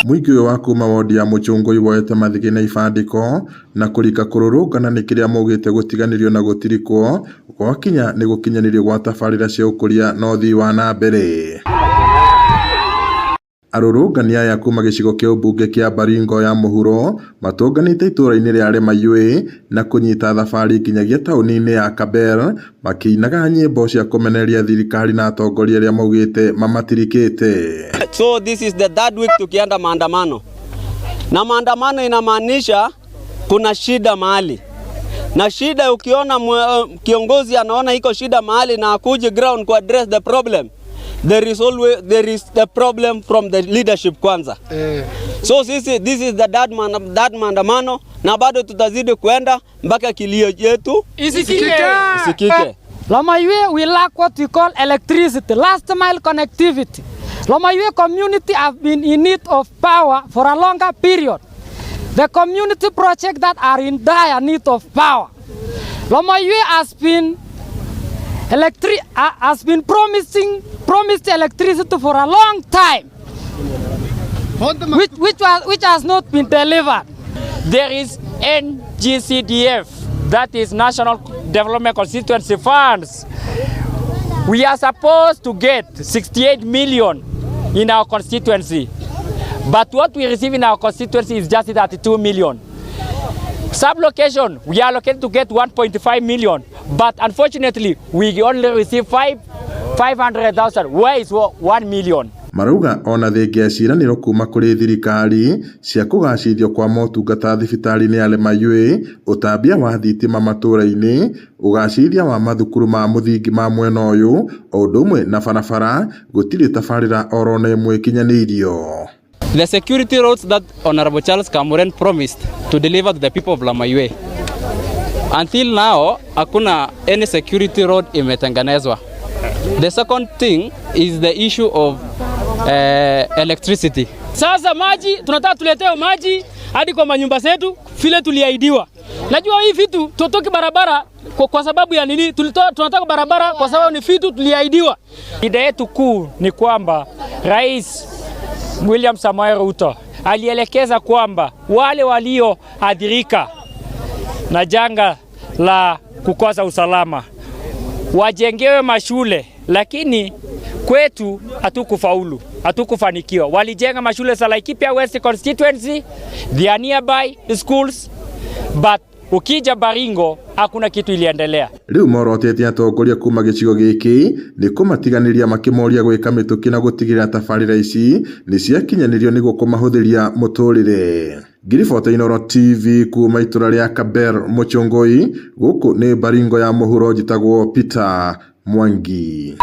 Mũingĩ ũyũ wa kuma wondi ya Mũchũngũi woete mathĩgĩ na ibandĩko na kũrika kũrũrũngana nĩ kĩrĩa maugĩte gũtiganĩrio na gũtirikwo gwakinya nĩ gũkinyanĩrio gwa tabarĩra cia ũkũria na ũthii wa na mbere. Arũrũngani aya kuma gĩcigo kĩa ũmbunge kĩa Baringo ya mũhuro matũnganĩte itũra-inĩ rĩa Lemaiwe na kũnyita thabarĩ nginyagia taũni-inĩ ya Kabel makĩinaga nyĩmbo cia kũmenereria thirikari na atongoria arĩa maugĩte mamatirikĩte. So this is the third week tukienda maandamano, na maandamano inamaanisha kuna shida mahali, na shida ukiona kiongozi anaona iko shida mahali na akuje ground ku address the problem, there is always there is the problem from the leadership kwanza. So sisi, this is the third maandamano na bado tutazidi kuenda mpaka kilio yetu isikike. Isikike. Lomaiwe, we lack what we call electricity, last mile connectivity. Lomaiwe community have been in need of power for a longer period. The community projects that are in dire need of power. Lomaiwe has been promising promised electricity for a long time, which has not been delivered. There is NGCDF, that is National Development Constituency Funds. We are supposed to get 68 million in our constituency, but what we receive in our constituency is just 32 million. Sub-location, we are allocated to get 1.5 million, but unfortunately, we only receive 500,000. Where is 1 million? Marauga ona thengia ya ciĩranĩro kuma kũrĩ thirikari cia kũgacĩrithio kwa motungata thibitarĩ-inĩ ya Lemaiwe, ũtambia wa thitima matũra-inĩ, ũgacĩrithia wa mathukuru ma mũthingi ma mwena ũyũ o ũndũ ũmwe na barabara gũtirĩ tabarĩra orona ĩmwe ĩkinyanĩirio. The security roads that Honorable Charles Kamuren promised to deliver to the people of Lamaiwe. Until now, hakuna any security road imetengenezwa. The second thing is the issue of electricity. Sasa maji tunataka tuletewe maji hadi kwa manyumba zetu vile tuliahidiwa. Najua hii vitu tutoki barabara kwa sababu ya nini? Tunataka barabara kwa sababu ni vitu tuliahidiwa. Shida yetu kuu ni kwamba Rais William Samoei Ruto alielekeza kwamba wale walioathirika na janga la kukosa usalama wajengewe mashule, lakini kwetu hatukufaulu, hatukufanikiwa. Walijenga mashule za Laikipia West constituency, they are nearby schools, but ukija Baringo hakuna kitu iliendelea. Rĩu morotete atongoria kuma gĩcigo gĩkĩ nĩ kũmatiganĩria makĩmoria gwĩka mĩtũkĩ na gũtigĩrĩra tabarĩra ici nĩ ciakinyanĩrio nĩguo kũmahũthĩria mũtũrĩre. Ngiribota Inooro TV kuma itũra rĩa Kabel Mũchũngũi, gũkũ nĩ Baringo ya mũhuro, njĩtagwo Peter Mwangi.